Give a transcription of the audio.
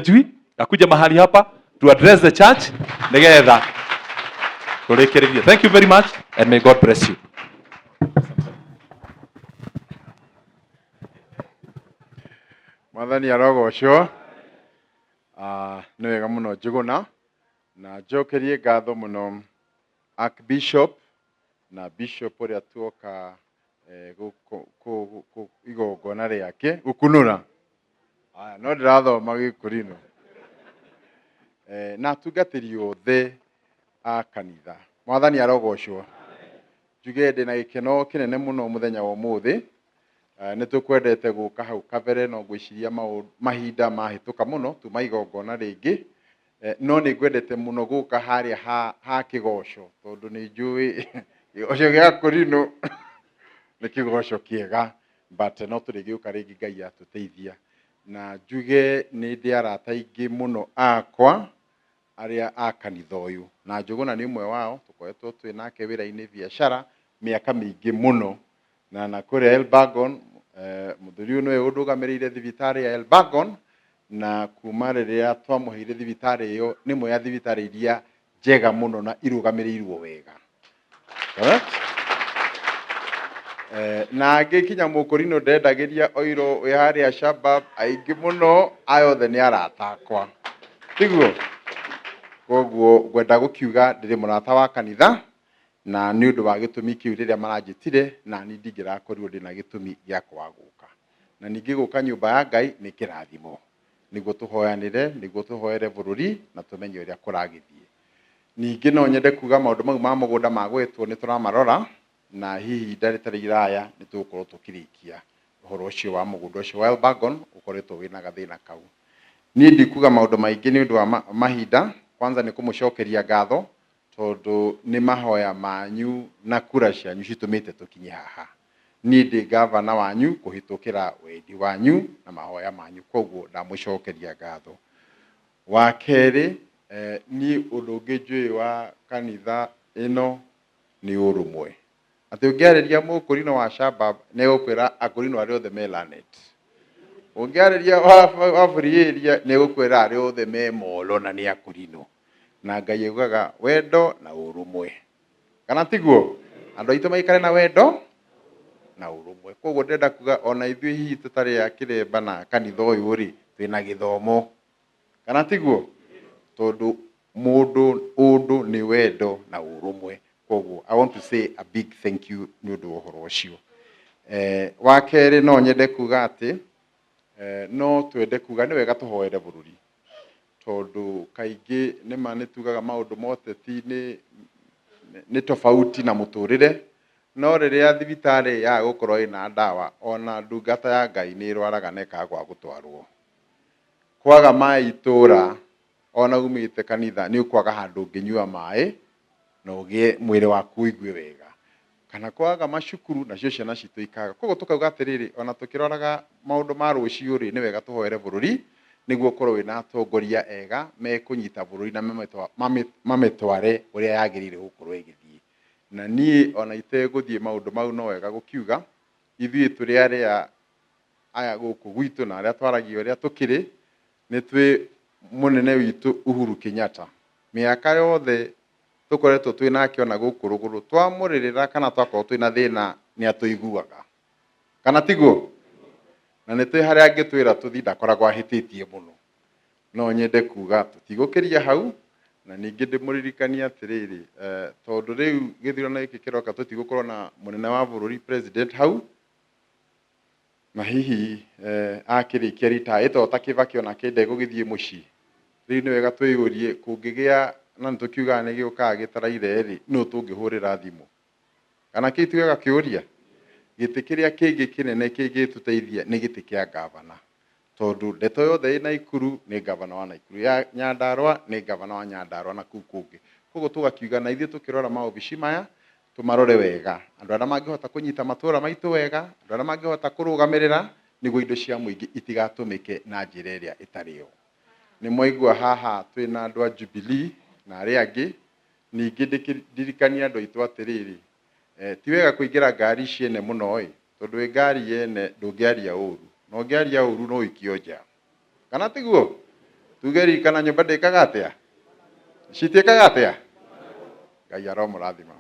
Njui akuja mahali hapa to address the church nigetha tũrĩkĩrĩrie. Thank you very much and may God bless you. Mwathani arogocwo. Nĩ wega mũno Njũgũna, na njokerie ngatho mũno Archbishop na Bishop ũrĩa tuoka igongona rĩake gũkunũra. Aya, no ndĩrathoma gĩkũrinũ. Na atungatĩri othe a kanitha. Mwathani arogocwo. Njuge ndĩna gĩkeno kĩnene mũno mũthenya wa ũmũthĩ. Nĩ tũkwendete gũka hau kabere no ngwĩciria mahinda mahĩtũka mũno tuma igongona rĩngĩ. No nĩ ngwendete mũno gũka harĩa ha kĩgoco tondũ nĩ njũĩ kĩgoco gĩa kũrinũ nĩ kĩgoco kĩega, but no tũrĩgĩũka rĩngĩ Ngai atũteithia. Na njuge nĩ ndĩ arata aingĩ mũno akwa arĩa a kanitha ũyũ, na Njũgũna nĩ ũmwe wao, tũkoretwo twĩ nake wĩra-inĩ biacara mĩaka mĩingĩ mũno. Na kũrĩa Elbagon, mũthuri ũyũ nĩwe ũndũgamĩrĩire thibitarĩ ya Elbagon, na kuma rĩrĩa twamũheire thibitarĩ ĩyo, nĩ ĩmwe ya thibitarĩ iria njega mũno na irũgamĩrĩirwo wega. Correct? Na angĩ kinya mũkũrinũ ndendagĩria oiro wĩ harĩa Shabab, aingĩ mũno, aya othe nĩ arata akwa. Tiguo? Koguo ngwenda gũkiuga ndĩrĩ mũrata wa kanitha, na nĩ ũndũ wa gĩtũmi kĩu rĩrĩa maranjĩtire, na niĩ ndingĩrakorirwo ndĩna gĩtũmi gĩa kwaga gũka. Na ningĩ gũka nyũmba ya Ngai nĩ kĩrathimo, nĩguo tũhoyanĩre, nĩguo tũhoere bũrũri na tũmenye ũrĩa kũragĩthiĩ. Ningĩ no nyende kuga maũndũ mau ma mũgũnda magwetwo nĩ tũramarora, na hihi ihinda rĩtarĩ iraya nĩ tũgũkorwo tũkĩrĩkia ũhoro ũcio wa mũgũnda ũcio wa Elbagon ũkoretwo wĩna gathĩna kau. Niĩ ndikuga maũndũ maingĩ nĩ ũndũ wa mahinda, kwanza nĩ kũmũcokeria ngatho tondũ nĩ mahoya manyu na kura cianyu citũmĩte tũkinye haha. Niĩ ndĩ gavana wanyu kũhĩtũkĩra wendi wanyu na mahoya manyu, koguo ndamũcokeria ngatho. Wa kerĩ, niĩ ũndũ ũngĩ njũĩ wa kanitha ĩno nĩ ũrũmwe. Atĩ ũngĩarĩria mũkũrinũ wa Shabab nĩ egũkwĩra akũrinũ arĩa othe me Lanet. Ũngĩarĩria wa Free Area nĩ egũkwĩra arĩa othe me Molo na nĩ akũrinũ. Na Ngai augaga wendo na ũrũmwe. Kana tiguo? Andũ aitũ maikare na wendo na ũrũmwe. Koguo ndĩrenda kuga ona ithuĩ hihi tũtarĩ a kĩremba na kanitha ũyũ rĩ, twĩna gĩthomo. Kana tiguo? Tondũ mũndũ ũndũ nĩ wendo na ũrũmwe. Koguo I want to say a big thank you nĩ ũndũ wa ũhoro ũcio. Wa kerĩ no nyende kuga atĩ, no twende kuga nĩ wega tũhoere bũrũri. Tondũ kaingĩ nĩma nĩ tugaga maũndũ ma ũteti nĩ tofauti na mũtũrĩre, no rĩrĩa thibitarĩ yaga gũkorwo ĩna ndawa, ona ndungata ya Ngai nĩ ĩrwaraga na ĩkaga gwa gũtwarwo. Kwaga maĩ itũra, ona umĩte kanitha nĩ ũkwaga handũ ũngĩnyua maĩ na ũgĩe mwĩrĩ waku ũigue wega. Kana kwaga macukuru nacio ciana citũ ikaga. Koguo tũkauga atĩrĩrĩ, ona tũkĩroraga maũndũ ma rũciũ rĩ, nĩ wega tũhoere bũrũri nĩguo ũkorwo wĩna atongoria ega mekũnyita bũrũri na mamĩtware ũrĩa yagĩrĩire gũkorwo ĩgĩthiĩ. Na niĩ ona itegũthiĩ maũndũ mau no wega gũkiuga, ithuĩ tũrĩ arĩa aya gũkũ gwitũ na arĩa twaragia ũrĩa tũkĩrĩ, nĩ twĩ mũnene witũ Uhuru Kenyatta. Mĩaka yothe tũkoretwo twĩ nake ona gũkũ rũgũrũ, twamũrĩrĩra kana twakorwo twĩna thĩna nĩ atũiguaga. Kana tiguo? Na nĩ twĩ harĩa angĩtwĩra tũthiĩ ndakoragwo ahĩtĩtie mũno. No nyende kuga tũtigũkĩria hau, na ningĩ ndĩmũririkanie atĩrĩrĩ, tondũ rĩu gĩthurano gĩkĩ kĩroka tũtigũkorwo na mũnene wa bũrũri president hau, na hihi akĩrĩkia retire to ta Kibaki onake ndegũgĩthiĩ mũciĩ. Rĩu nĩ wega twĩyũrie kũngĩgĩa na nĩ tũkiugaga nĩ gĩũkaga gĩtaraire rĩ, nũ tũngĩhũrĩra thimũ? Kana kĩu ti wega kĩũria? Gĩtĩ kĩrĩa kĩngĩ kĩnene kĩngĩtũteithia nĩ gĩtĩ kĩa ngavana. Tondũ ndeto yothe ĩ Naikuru nĩ ngavana wa Naikuru, ya Nyandarua nĩ ngavana wa Nyandarua na kũu kũngĩ. Koguo tũgakiuga na ithuĩ tũkĩrora maobici maya, tũmarore wega. Andũ arĩa mangĩhota kũnyita matũra maitũ wega, andũ arĩa mangĩhota kũrũgamĩrĩra nĩguo indo cia mũingĩ itigatũmĩke na njĩra ĩrĩa ĩtarĩ yo. Nĩ mwaigua haha twĩna andũ a Jubilee na arĩa angĩ, ningĩ ndĩkĩririkanie andũ aitũ atĩrĩrĩ, ti wega kũingĩra ngari ciene mũno ĩ, tondũ wĩ ngari yene ndũngĩaria ũru, na ũngĩaria ũru no ũikio nja. Kana tiguo? Tuge rika na nyũmba ndĩkaga atĩa, citiĩkaga atĩa. Ngai aromũrathima.